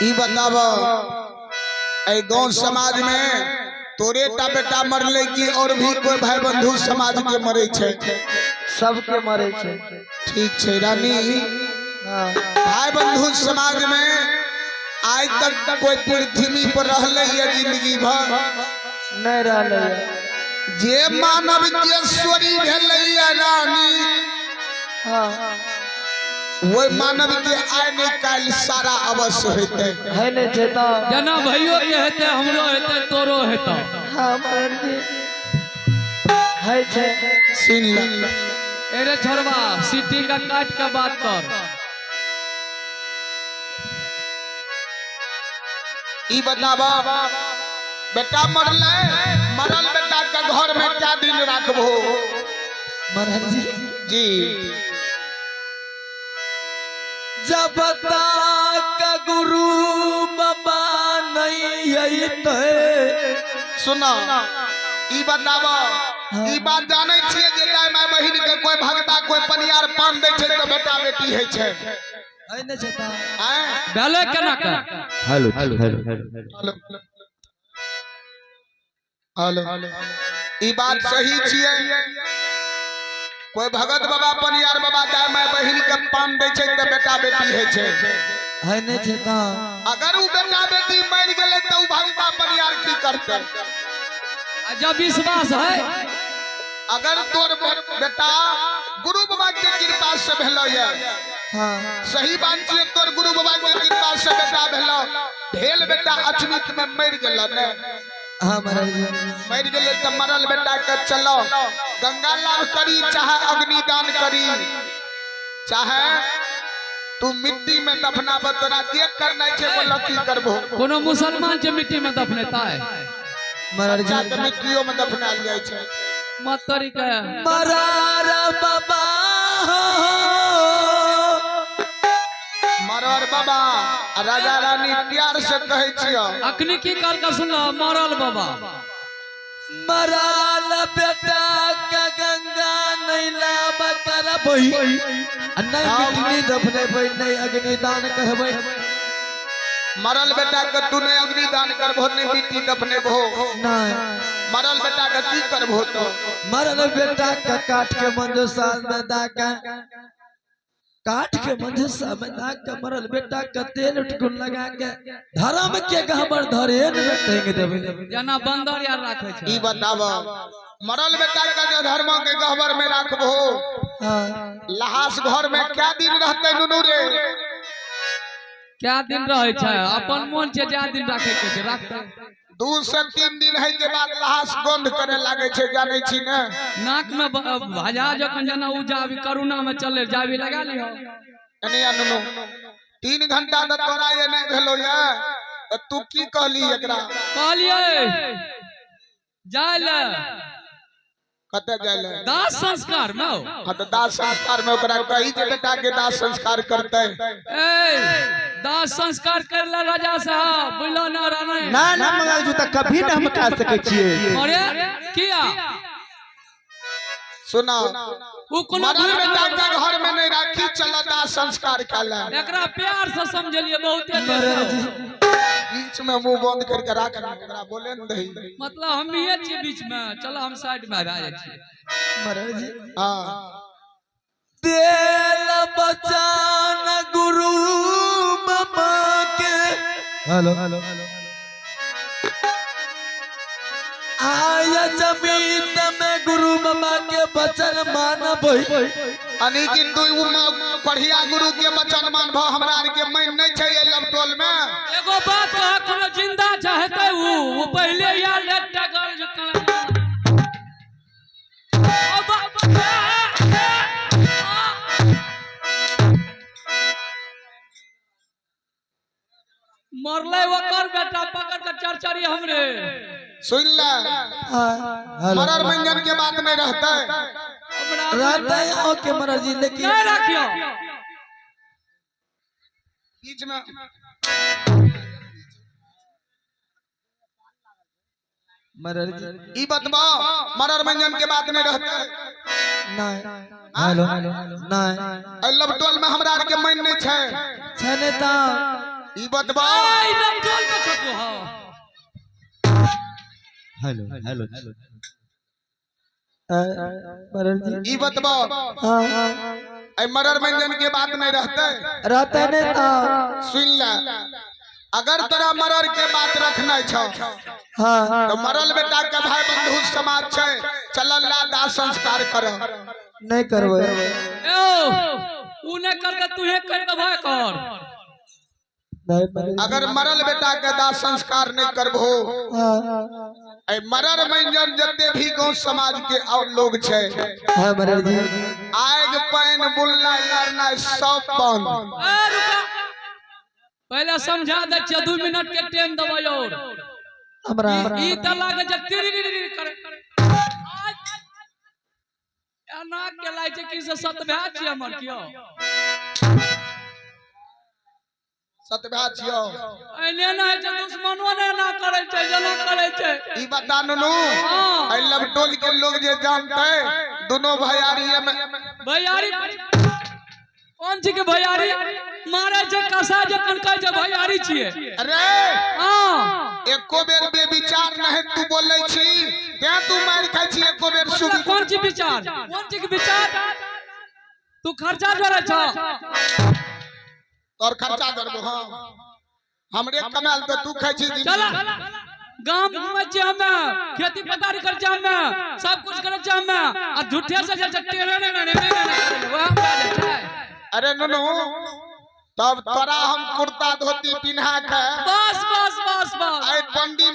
ई बताब, एहि गांव समाज में तोरे टा बेटा मरले कि और भी कोई भाई बंधु समाज के मरे छै? सबके मरे छै। ठीक छै रानी। हाँ। भाई बंधु समाज में आज तक कोई पृथ्वी पर रहले या जिंदगी भर नहीं रहले। जे मानव के स्वरी भेलै या रानी, हाँ, वही मानव के आइ नहीं काल्हि सारा अवश्य होते है नहीं छै तो। जेना भैयो के हेतै, हमरो हेतै, तोरो हेतौ। हाँ महाराज जी, है छै। सुन ले। अरे छोड़बा, सिटी का काट के बात कर। ई बताब, बेटा मरले, मरल बेटा के घर में क्या दिन राखबो? महाराज जी जी, जब तक गुरु बाबा नहीं अइते। सुनो, ई बताब, ई बात जानै छियै जे दाय माय बहिन के कोई भगता कोई पनियार पान दै छै तऽ बेटा बेटी होइ छै? है नहीं छै तो। आँय? भेलै केना के? Hello hello hello. Hello hello, ई बात सही छियै? कोई भगत बाबा पनियार बाबा दाय माय बहिन के पान दै छै तऽ बेटा बेटी होइ छै? है नहीं छै तो। अगर उ बेटा बेटी मरि गेलै तऽ उ भगता पनियार की करतै? आ जब विश्वास है। अगर तोर बेटा गुरु बाबा के कृपा से भेलो ये, हाँ, सही बात छियै, तोर गुरु बाबा के कृपा से बेटा भेलो, भेल बेटा अचमित में मरि गेलो ने? हाँ महाराज जी। मरि गेलै तऽ मरल बेटा के चलो गंगा लाभ करी, चाहे अग्निदान करी, चाहे तू मिट्टी में दफना, तोरा जे करना छै बोलो, की करबो? कोनो मुसलमान छै मिट्टी में दफनेतै? महाराज बच्चा जी, के मिट्टियो में दफनायल जाइ छै। मत तोरी के। मरार बाबा हो। मरर बाबा आ राजा रानी, प्यार से कहै छियौ। अखनी की कहलका सुनल? मरल बाबा। मराल बेटा का गंगा नहीं लाभ करबै, आ नहीं मिट्टी दफनेबै, नहीं अग्निदान करबै। मरल बेटा के तू नहीं अग्निदान करबो, नहीं मिट्टी दफनेबो? नहीं। मरल बेटा के की करबो तो? मरल बेटा का काट के मंजूसा में दा के, काट के मंजूसा में दा के, मरल बेटा का तेल उठकुन लगा के धर्म के गहबर धरेन में टांग देबै। जेना बंदर यार राखै ई छै। बताब, मरल बेटा के जे धर्म के गहबर में राखबो, हाँ, लहास घर में क्या दिन रहते नुनू रे? क्या दिन रहै छै? अपन मोन छै, जा दिन राखै के छै राखतै। 2 से 3 दिन है के बाद लहास गंध करे लागे छै, जानै छी ने? नाक में भजा जखन जेना उ जाबी करुणा में चले जाबी लगा लियो। एने आ नुनू, 3 घंटा तऽ तोरा ये नहीं भेलो ये तऽ तू की कहली एकरा? कहलियै जाय ले। कतऽ जाय ले? दाह संस्कार में हो। हाँ तऽ दाह संस्कार में ओकरा कही जे बेटा के दाह संस्कार करते। ए, दाह संस्कार कर ले राजा साहब, बुझलो ना रानी? ना ना मंगल जूता कभी ना हम खा सकै छियै। अरे किया? सुना। उ कोनो मरल बेटा के घर में नहीं राखी, चल दाह संस्कार कर ले। एकरा प्यार से समझलिए बहुते देर महाराज से। जी, बीच में मुंह बंद करके राख, एकरा बोले न दही। मतलब हम ही छियै बीच में, चलो हम साइड में भए जाइ छियै। महाराज जी, हाँ। तेल बचान गुरु बाबा के। हेलो, आया जमीन में गुरु बाबा के वचन मानबै। अनी कि तू उ पढ़िया गुरु के वचन मानबो, हमरा आर के मान नहीं छै एहि लमटोल में। एगो बात कह, कोनो जिंदा चाहते उ उ पहले यार एकटा गल जो कना ओ बा- मरले ओकर बेटा, पकड़ के चरचरी हमरे। सुन ले। हाँ, हेलो। मरर मंजन के बात नहीं रहते। हमरा रहते हैं ओके महाराज जी, लेकिन नहीं राखियो। बीच में महाराज जी, ई बतबा, मरर मंजन के बात नहीं रहते? नहीं, हेलो, नहीं। एहि लमटोल में हमरा आर के मान नहीं छै। छै नहीं तऽ। ई बतबा ए नमटोल में छको हां। हेलो हेलो मरल जी ई बतबा हाँ ए मरर मंजन के बात नहीं रहते। रहते नहीं तो सुन ले, अगर तोरा मरर के बात रखना छौ हाँ तो मरल बेटा के भाई बंधु समाज छै, चलल ला दाह संस्कार कर। नहीं करबै। ए ओ उ नै करते तूहे कर के भाई कर। नहीं मरल जी। अगर मरल बेटा के दाह संस्कार नहीं करबो हाँ ए मरर मंजन जते भी गांव समाज के और लोग छै हाँ मरल जी आग पानि बुलनाइ लड़नाइ सब बंद। ए रुका, पहले समझा दे छियै, 2 मिनट के टाइम देबै और हमरा ई त लागे छै तिरी करे एना के लागे छै कि से सत भए छियै हमर कियो सत भए छियौ। एने ना होइ छै, दुश्मनो ने एना करै छै जेना करै छै। ई बता नुनू, हाँ। एहि लवटोल के लोग जे जानते दोनों भैयारी में भैयारी कोन छी के भैयारी मारे छै कसा जे कनकै छै भैयारी छियै। अरे हाँ एको बेर बेविचार नहीं तू बोलै छी तें तू मारि खाइ छी एको बेर मतलब सुबी। कोन छी विचार, कोन छी के विचार? तू खर्चा जोड़ै छ तोर खर्चा करबो। हाँ हमरे कमाल तो तू खाइ छी जिंदगी। चल गाम घूमै छियै हमे, खेती पथारी करै छियै हमे, सब कुछ करै छियै हमे, आ झूठे से जे छै टेढ़े ने ने ने ने ने करै वएह हमरा जे छै। अरे नुनू तब तोरा हम कुर्ता धोती पिन्हा के बस बस बस बस आई पंडी